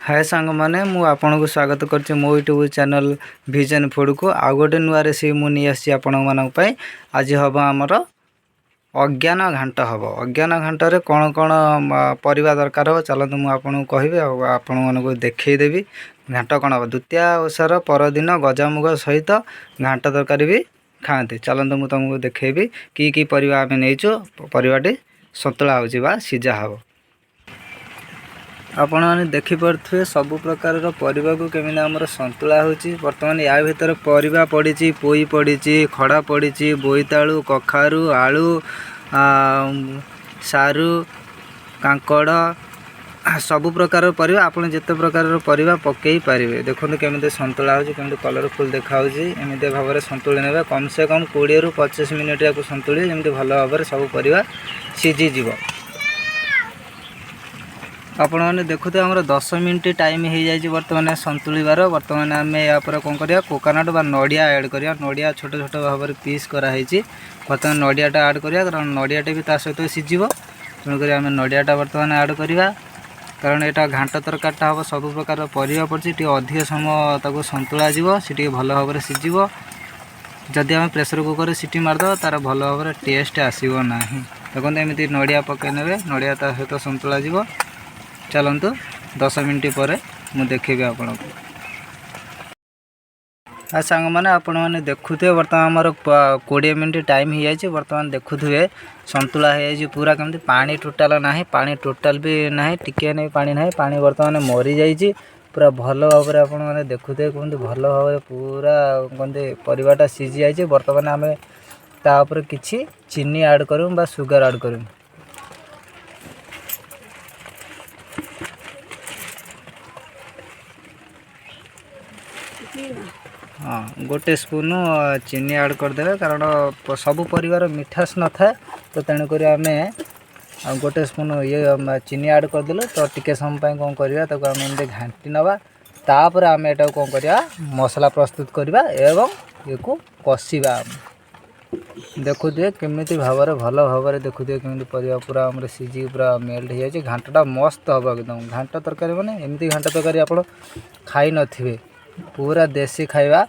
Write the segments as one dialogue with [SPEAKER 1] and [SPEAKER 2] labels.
[SPEAKER 1] ହାଏ ସାଙ୍ଗମାନେ, ମୁଁ ଆପଣଙ୍କୁ ସ୍ୱାଗତ କରୁଛି ମୋ ୟୁଟ୍ୟୁବ୍ ଚ୍ୟାନେଲ୍ ଭିଜନ୍ ଫୁଡ଼କୁ। ଆଉ ଗୋଟେ ନୂଆ ରେସିପି ମୁଁ ନେଇ ଆସିଛି ଆପଣମାନଙ୍କ ପାଇଁ। ଆଜି ହେବ ଆମର ଅଜ୍ଞାନ ଘାଣ୍ଟ ହେବ। ଅଜ୍ଞାନ ଘାଣ୍ଟରେ କ'ଣ କ'ଣ ପରିବା ଦରକାର ହେବ, ଚାଲନ୍ତୁ ମୁଁ ଆପଣଙ୍କୁ କହିବି ଆଉ ଆପଣମାନଙ୍କୁ ଦେଖେଇଦେବି ଘାଣ୍ଟ କ'ଣ ହେବ। ଦ୍ୱିତୀୟା ଓଷାର ପରଦିନ ଗଜାମୁଗ ସହିତ ଘାଣ୍ଟ ତରକାରୀ ବି ଖାଆନ୍ତି। ଚାଲନ୍ତୁ ମୁଁ ତୁମକୁ ଦେଖେଇବି କି କି ପରିବା ଆମେ ନେଇଛୁ, ପରିବାଟି ସନ୍ତୁଳା ହେଉଛି ବା ସିଝା ହେବ। ଆପଣମାନେ ଦେଖିପାରୁଥିବେ ସବୁ ପ୍ରକାରର ପରିବାକୁ କେମିତି ଆମର ସନ୍ତୁଳା ହେଉଛି। ବର୍ତ୍ତମାନ ୟା ଭିତରେ ପରିବା ପଡ଼ିଛି, ପୋଇ ପଡ଼ିଛି, ଖଡ଼ା ପଡ଼ିଛି, ବୋଇତାଳୁ, କଖାରୁ, ଆଳୁ, ସାରୁ, କାଙ୍କଡ଼, ସବୁ ପ୍ରକାରର ପରିବା। ଆପଣ ଯେତେ ପ୍ରକାରର ପରିବା ପକାଇ ପାରିବେ। ଦେଖନ୍ତୁ କେମିତି ସନ୍ତୁଳା ହେଉଛି, କେମିତି କଲରଫୁଲ୍ ଦେଖାହେଉଛି। ଏମିତି ଭାବରେ ସନ୍ତୁଳି ନେବେ। କମ୍ ସେ କମ୍ 20ରୁ 25 ମିନିଟ୍ ୟାକୁ ସନ୍ତୁଳିବେ, ଯେମିତି ଭଲ ଭାବରେ ସବୁ ପରିବା ସିଝିଯିବ। ଆପଣମାନେ ଦେଖୁଥିବେ ଆମର 10 ମିନିଟ୍ ଟାଇମ୍ ହେଇଯାଇଛି ବର୍ତ୍ତମାନ ସନ୍ତୁଳିବାର। ବର୍ତ୍ତମାନ ଆମେ ୟା ପରେ କ'ଣ କରିବା? କୋକୋନଟ୍ ବା ନଡ଼ିଆ ଆଡ଼୍ କରିବା। ନଡ଼ିଆ ଛୋଟ ଛୋଟ ଭାବରେ ପିସ୍ କରାହେଇଛି। ବର୍ତ୍ତମାନ ନଡ଼ିଆଟା ଆଡ଼୍ କରିବା, କାରଣ ନଡ଼ିଆଟା ବି ତା ସହିତ ସିଝିବ। ତେଣୁକରି ଆମେ ନଡ଼ିଆଟା ବର୍ତ୍ତମାନ ଆଡ଼୍ କରିବା, କାରଣ ଏଇଟା ଘାଣ୍ଟ ତରକାରୀଟା ହେବ, ସବୁ ପ୍ରକାର ପରିବା ପଡ଼ିଛି, ଟିକେ ଅଧିକ ସମୟ ତାକୁ ସନ୍ତୁଳା ଯିବ, ସେ ଟିକେ ଭଲ ଭାବରେ ସିଝିବ। ଯଦି ଆମେ ପ୍ରେସର୍ କୁକର୍ରେ ସିଟି ମାରିଦେବା, ତା'ର ଭଲ ଭାବରେ ଟେଷ୍ଟ ଆସିବ ନାହିଁ। ଦେଖନ୍ତୁ, ଏମିତି ନଡ଼ିଆ ପକାଇ ନେବେ, ନଡ଼ିଆ ତା ସହିତ ସନ୍ତୁଳା ଯିବ। ଚାଲନ୍ତୁ, 10 ମିନିଟ୍ ପରେ ମୁଁ ଦେଖେଇବି ଆପଣଙ୍କୁ। ଆଉ ସାଙ୍ଗମାନେ, ଆପଣମାନେ ଦେଖୁଥିବେ ବର୍ତ୍ତମାନ ଆମର 20 ମିନିଟ୍ ଟାଇମ୍ ହେଇଯାଇଛି। ବର୍ତ୍ତମାନ ଦେଖୁଥିବେ ସନ୍ତୁଳା ହେଇଯାଇଛି ପୁରା କେମିତି, ପାଣି ଟୋଟାଲ୍ ନାହିଁ, ପାଣି ଟୋଟାଲ୍ ବି ନାହିଁ, ଟିକିଏ ନେଇ ପାଣି ନାହିଁ। ପାଣି ବର୍ତ୍ତମାନ ମରିଯାଇଛି ପୁରା ଭଲ ଭାବରେ। ଆପଣମାନେ ଦେଖୁଥିବେ କେମିତି ଭଲ ଭାବରେ ପୁରା କେମିତି ପରିବାଟା ସିଝି ଯାଇଛି। ବର୍ତ୍ତମାନ ଆମେ ତା ଉପରେ କିଛି ଚିନି ଆଡ଼୍ କରିବୁ ବା ସୁଗାର ଆଡ଼୍ କରିବୁ। ହଁ, ଗୋଟେ ସ୍ପୁନ୍ ଚିନି ଆଡ଼୍ କରିଦେବେ, କାରଣ ସବୁ ପରିବାର ମିଠାସ ନଥାଏ ତ, ତେଣୁକରି ଆମେ ଆଉ ଗୋଟେ ସ୍ପୁନ୍ ଇଏ ଚିନି ଆଡ଼୍ କରିଦେଲୁ। ତ ଟିକେ ସମୟ ପାଇଁ କ'ଣ କରିବା, ତାକୁ ଆମେ ଏମିତି ଘାଣ୍ଟି ନେବା। ତାପରେ ଆମେ ଏଟାକୁ କ'ଣ କରିବା? ମସଲା ପ୍ରସ୍ତୁତ କରିବା ଏବଂ ୟାକୁ କଷିବା। ଦେଖୁଥିବେ କେମିତି ଭାବରେ, ଭଲ ଭାବରେ ଦେଖୁଥିବେ କେମିତି ପରିବା ପୁରା ଆମର ସିଝିକି ପୁରା ମେଲ୍ଟ ହେଇଯାଇଛି। ଘାଣ୍ଟଟା ମସ୍ତ ହେବ ଏକଦମ। ଘାଣ୍ଟ ତରକାରୀ ମାନେ ଏମିତି ଘାଣ୍ଟ ତରକାରୀ ଆପଣ ଖାଇନଥିବେ, ପୁରା ଦେଶୀ ଖାଇବା।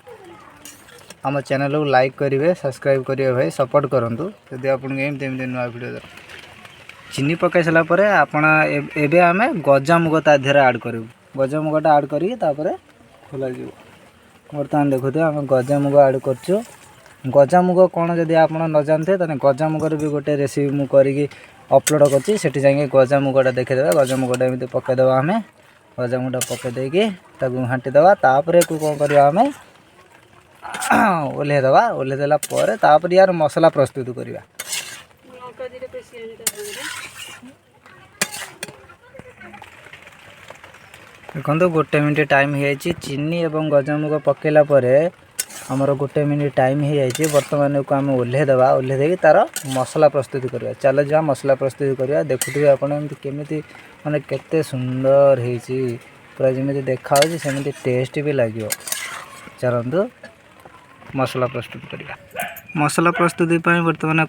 [SPEAKER 1] ଆମ ଚ୍ୟାନେଲକୁ ଲାଇକ୍ କରିବେ, ସବସ୍କ୍ରାଇବ୍ କରିବେ ଭାଇ, ସପୋର୍ଟ କରନ୍ତୁ ଯଦି ଆପଣଙ୍କୁ ଏମିତି ଏମିତି ନୂଆ ଭିଡ଼ିଓ ଦରକାର। ଚିନି ପକାଇ ସାରିଲା ପରେ ଆପଣ ଏବେ ଆମେ ଗଜାମୁଗ ତା ଦେହରେ ଆଡ଼୍ କରିବୁ। ଗଜାମୁଗଟା ଆଡ଼୍ କରିକି ତାପରେ ଖୋଲାଯିବ। ବର୍ତ୍ତମାନ ଦେଖୁଥିବେ ଆମେ ଗଜାମୁଗ ଆଡ଼୍ କରୁଛୁ। ଗଜାମୁଗ କ'ଣ ଯଦି ଆପଣ ନ ଜାଣିଥିବେ, ତାହେଲେ ଗଜାମୁଗର ବି ଗୋଟେ ରେସିପି ମୁଁ କରିକି ଅପଲୋଡ଼ କରିଛି, ସେଠି ଯାଇକି ଗଜାମୁଗଟା ଦେଖିଦେବେ। ଗଜାମୁଗଟା ଏମିତି ପକାଇଦେବା ଆମେ। ଗଜାମୁଗଟା ପକାଇ ଦେଇକି ତାକୁ ଘାଣ୍ଟି ଦେବା। ତାପରେ ୟାକୁ କ'ଣ କରିବା? ଆମେ ଓହ୍ଲେଇ ଦେବା। ଓହ୍ଲେଇ ଦେଲା ପରେ ତାପରେ ୟାର ମସଲା ପ୍ରସ୍ତୁତ କରିବା।
[SPEAKER 2] ଲଙ୍କା ଦିଟା ବେଶୀ ଆଣି ତା ସାଙ୍ଗରେ।
[SPEAKER 1] ଦେଖନ୍ତୁ, ଗୋଟେ ମିନିଟ୍ ଟାଇମ୍ ହେଇଯାଇଛି। ଚିନି ଏବଂ ଗଜାମୁଗ ପକାଇଲା ପରେ ଆମର ଗୋଟେ ମିନିଟ୍ ଟାଇମ୍ ହେଇଯାଇଛି। ବର୍ତ୍ତମାନ ୟାକୁ ଆମେ ଓହ୍ଲେଇ ଦେବା। ଓହ୍ଲେଇ ଦେଇକି ତା'ର ମସଲା ପ୍ରସ୍ତୁତି କରିବା। ଚାଲ ଯିବା, ମସଲା ପ୍ରସ୍ତୁତି କରିବା। ଦେଖୁଥିବେ ଆପଣ ଏମିତି କେମିତି, ମାନେ କେତେ ସୁନ୍ଦର ହେଇଛି। ପୁରା ଯେମିତି ଦେଖାହେଉଛି ସେମିତି ଟେଷ୍ଟ ବି ଲାଗିବ। ଚାଲନ୍ତୁ ମସଲା ପ୍ରସ୍ତୁତ କରିବା। ମସଲା ପ୍ରସ୍ତୁତି ପାଇଁ ବର୍ତ୍ତମାନ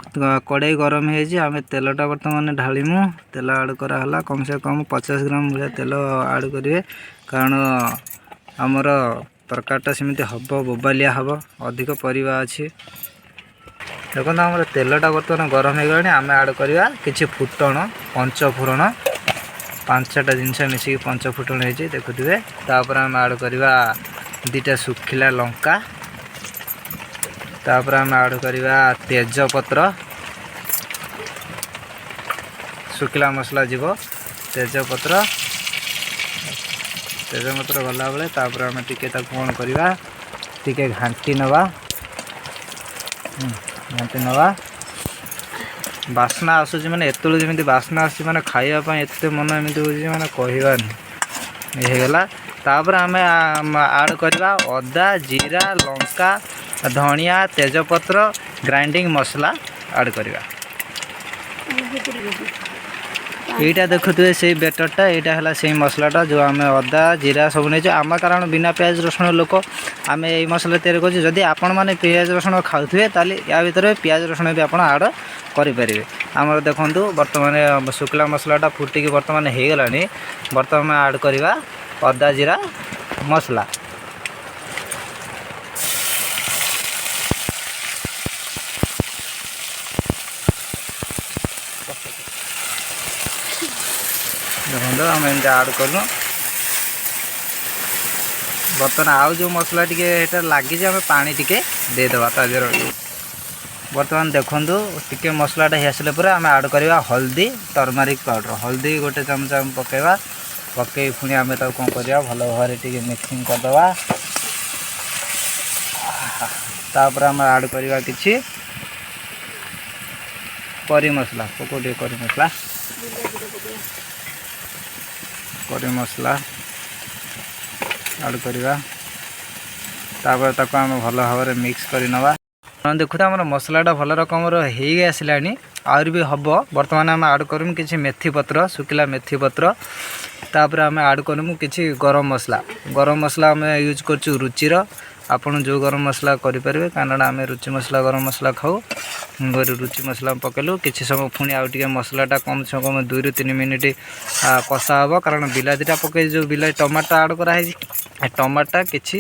[SPEAKER 1] କଡ଼େଇ ଗରମ ହେଇଯାଇଛି। ଆମେ ତେଲଟା ବର୍ତ୍ତମାନ ଢାଳିମୁ। ତେଲ ଆଡ଼୍ କରାହେଲା। କମ୍ ସେ କମ୍ 50 ଗ୍ରାମ ଭଳିଆ ତେଲ ଆଡ଼୍ କରିବେ, କାରଣ ଆମର ତରକାରୀଟା ସେମିତି ହେବ, ବୋବାଲିଆ ହେବ, ଅଧିକ ପରିବା ଅଛି। ଦେଖନ୍ତୁ, ଆମର ତେଲଟା ବର୍ତ୍ତମାନ ଗରମ ହେଇଗଲାଣି। ଆମେ ଆଡ଼୍ କରିବା କିଛି ଫୁଟଣ, ପଞ୍ଚ ଫୁଟଣ। ପାଞ୍ଚଟା ଜିନିଷ ମିଶିକି ପଞ୍ଚ ଫୁଟଣ ହେଇଛି, ଦେଖୁଥିବେ। ତାପରେ ଆମେ ଆଡ଼୍ କରିବା 2ଟା ଶୁଖିଲା ଲଙ୍କା। ତାପରେ ଆମେ ଆଡ଼୍ କରିବା ତେଜପତ୍ର। ଶୁଖିଲା ମସଲା ଯିବ ତେଜପତ୍ର। ତେଜପତ୍ର ଗଲାବେଳେ ତାପରେ ଆମେ ଟିକେ ତାକୁ କ'ଣ କରିବା? ଟିକେ ଘାଣ୍ଟି ନେବା। ଘାଣ୍ଟି ନେବା। ବାସ୍ନା ଆସୁଛି, ମାନେ ଏତେବେଳୁ ଯେମିତି ବାସ୍ନା ଆସୁଛି, ମାନେ ଖାଇବା ପାଇଁ ଏତେ ମନ ଏମିତି ହେଉଛି, ମାନେ କହିବାନି। ହେଇଗଲା। ତାପରେ ଆମେ ଆଡ଼୍ କରିବା ଅଦା, ଜିରା, ଲଙ୍କା, ଧଣିଆ, ତେଜପତ୍ର, ଗ୍ରାଇଣ୍ଡିଙ୍ଗ ମସଲା ଆଡ଼୍ କରିବା। ଏଇଟା ଦେଖୁଥିବେ ସେଇ ବେଟରଟା, ଏଇଟା ହେଲା ସେଇ ମସଲାଟା ଯେଉଁ ଆମେ ଅଦା ଜିରା ସବୁ ନେଇଛୁ ଆମେ, କାରଣ ବିନା ପିଆଜ ରସୁଣ ଲୋକ ଆମେ ଏଇ ମସଲା ତିଆରି କରୁଛୁ। ଯଦି ଆପଣମାନେ ପିଆଜ ରସୁଣ ଖାଉଥିବେ, ତାହେଲେ ୟା ଭିତରେ ପିଆଜ ରସୁଣ ବି ଆପଣ ଆଡ଼ କରିପାରିବେ। ଆମର ଦେଖନ୍ତୁ, ବର୍ତ୍ତମାନ ଶୁଖିଲା ମସଲାଟା ଫୁଟିକି ବର୍ତ୍ତମାନ ହେଇଗଲାଣି। ବର୍ତ୍ତମାନ ଆଡ଼ କରିବା ଅଦା ଜିରା ମସଲା। ଦେଖନ୍ତୁ, ଆମେ ଏମିତି ଆଡ଼ କଲୁ। ବର୍ତ୍ତମାନ ଆଉ ଯେଉଁ ମସଲା ଟିକେ ଏଇଟା ଲାଗିଛି, ଆମେ ପାଣି ଟିକେ ଦେଇଦେବା ତା ଦେହରେ। ବର୍ତ୍ତମାନ ଦେଖନ୍ତୁ, ଟିକେ ମସଲାଟା ହେଇ ଆସିଲା ପରେ ଆମେ ଆଡ଼ କରିବା ହଳଦୀ, ଟର୍ମରିକ୍ ପାଉଡ଼ର। ହଳଦୀ ଗୋଟେ ଚାମଚ ଆମେ ପକାଇବା। ପକାଇ ପୁଣି ଆମେ ତାକୁ କ'ଣ କରିବା, ଭଲ ଭାବରେ ଟିକେ ମିକ୍ସିଂ କରିଦେବା। ତାପରେ ଆମେ ଆଡ଼ କରିବା କିଛି କରି ମସଲା। ପକାଉ ଟିକେ କରି ମସଲା।
[SPEAKER 2] ବିଲାତିଟା ପକେଇବା।
[SPEAKER 1] କରି ମସଲା ଆଡ଼ କରିବା। ତାପରେ ତାକୁ ଆମେ ଭଲ ଭାବରେ ମିକ୍ସ କରି ନେବା। ଆପଣ ଦେଖୁଥିବେ, ଆମର ମସଲାଟା ଭଲ ରକମର ହେଇ ଆସିଲାଣି, ଆହୁରି ବି ହେବ। ବର୍ତ୍ତମାନ ଆମେ ଆଡ଼ କରିବୁ କିଛି ମେଥି ପତ୍ର, ଶୁଖିଲା ମେଥି ପତ୍ର। ତାପରେ ଆମେ ଆଡ଼ କରିବୁ କିଛି ଗରମ ମସଲା। ଗରମ ମସଲା ଆମେ ୟୁଜ୍ କରୁଛୁ ରୁଚିର। ଆପଣ ଯେଉଁ ଗରମ ମସଲା କରିପାରିବେ, କାରଣ ଆମେ ରୁଚି ମସଲା ଗରମ ମସଲା ଖାଉ। ରୁଚି ମସଲା ପକାଇଲୁ। କିଛି ସମୟ ପୁଣି ଆଉ ଟିକେ ମସଲାଟା କମ୍ ସେ କମ୍ 2ରୁ 3 ମିନିଟ୍ କଷା ହେବ, କାରଣ ବିଲାତିଟା ପକାଇ ଯେଉଁ ବିଲାତି ଟମାଟୋ ଆଡ଼ କରାହେଇଛି, ଟମାଟୋଟା କିଛି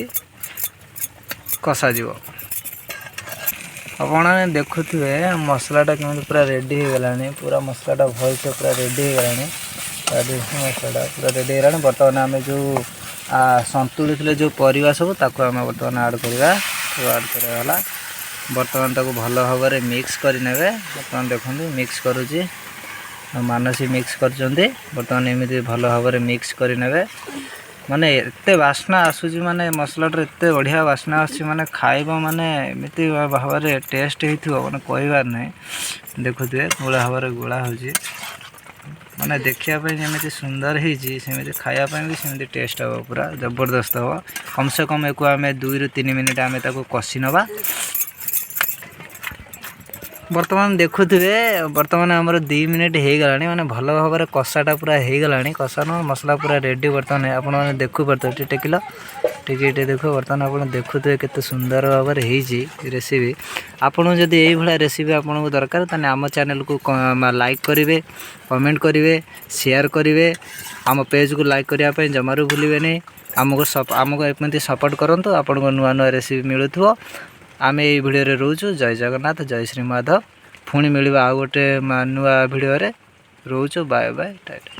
[SPEAKER 1] କଷାଯିବ। ଆପଣ ଦେଖୁଥିବେ, ମସଲାଟା କେମିତି ପୁରା ରେଡ଼ି ହେଇଗଲାଣି। ପୁରା ମସଲାଟା ଭଲସେ ପୁରା ରେଡ଼ି ହେଇଗଲାଣି। ମସଲାଟା ପୁରା ରେଡ଼ି ହେଇଗଲାଣି। ବର୍ତ୍ତମାନ ଆମେ ଯେଉଁ ସନ୍ତୁଳି ଥିଲେ ଯେଉଁ ପରିବା ସବୁ, ତାକୁ ଆମେ ବର୍ତ୍ତମାନ ଆଡ଼୍ କରିବା। ସବୁ ଆଡ଼୍ କରାଗଲା। ବର୍ତ୍ତମାନ ତାକୁ ଭଲ ଭାବରେ ମିକ୍ସ କରିନେବେ। ବର୍ତ୍ତମାନ ଦେଖନ୍ତୁ, ମିକ୍ସ କରୁଛି ମାନସୀ, ମିକ୍ସ କରୁଛନ୍ତି। ବର୍ତ୍ତମାନ ଏମିତି ଭଲ ଭାବରେ ମିକ୍ସ କରିନେବେ। ମାନେ ଏତେ ବାସ୍ନା ଆସୁଛି, ମାନେ ମସଲାଟାର ଏତେ ବଢ଼ିଆ ବାସ୍ନା ଆସୁଛି, ମାନେ ଖାଇବ ମାନେ ଏମିତି ଭାବରେ ଟେଷ୍ଟ ହେଇଥିବ, ମାନେ କହିବାର ନାହିଁ। ଦେଖୁଥିବେ, ଗୋଳା ଭାବରେ ଗୋଳା ହେଉଛି। ମାନେ ଦେଖିବା ପାଇଁ ଯେମିତି ସୁନ୍ଦର ହେଇଛି, ସେମିତି ଖାଇବା ପାଇଁ ବି ସେମିତି ଟେଷ୍ଟ ହେବ, ପୁରା ଜବରଦସ୍ତ ହେବ। କମ୍ ସେ କମ୍ ଏକୁ ଆମେ 2ରୁ 3 ମିନିଟ୍ ଆମେ ତାକୁ କଷି ନେବା। ବର୍ତ୍ତମାନ ଦେଖୁଥିବେ, ବର୍ତ୍ତମାନ ଆମର 2 ମିନିଟ୍ ହେଇଗଲାଣି। ମାନେ ଭଲ ଭାବରେ କଷାଟା ପୁରା ହେଇଗଲାଣି। କଷା ନୁହଁ, ମସଲା ପୁରା ରେଡ଼ି। ବର୍ତ୍ତମାନ ଆପଣମାନେ ଦେଖିପାରୁଥିବେ। ଟିକେ ଟେକିଲ, ଟିକେ ଟିକେ ଦେଖ। ବର୍ତ୍ତମାନ ଆପଣ ଦେଖୁଥିବେ କେତେ ସୁନ୍ଦର ଭାବରେ ହେଇଛି ରେସିପି। ଆପଣଙ୍କୁ ଯଦି ଏଇଭଳିଆ ରେସିପି ଆପଣଙ୍କୁ ଦରକାର, ତାହେଲେ ଆମ ଚ୍ୟାନେଲକୁ ଲାଇକ୍ କରିବେ, କମେଣ୍ଟ କରିବେ, ସେୟାର କରିବେ। ଆମ ପେଜ୍କୁ ଲାଇକ୍ କରିବା ପାଇଁ ଜମାରୁ ଭୁଲିବେନି। ଆମକୁ ଏମିତି ସପୋର୍ଟ କରନ୍ତୁ, ଆପଣଙ୍କୁ ନୂଆ ନୂଆ ରେସିପି ମିଳୁଥିବ। ଆମେ ଏଇ ଭିଡ଼ିଓରେ ରହୁଛୁ। ଜୟ ଜଗନ୍ନାଥ, ଜୟ ଶ୍ରୀ ମାଧବ। ପୁଣି ମିଳିବ ଆଉ ଗୋଟେ ନୂଆ ଭିଡ଼ିଓରେ। ରହୁଛୁ, ବାଏ ବାଏ, ଟାଟା।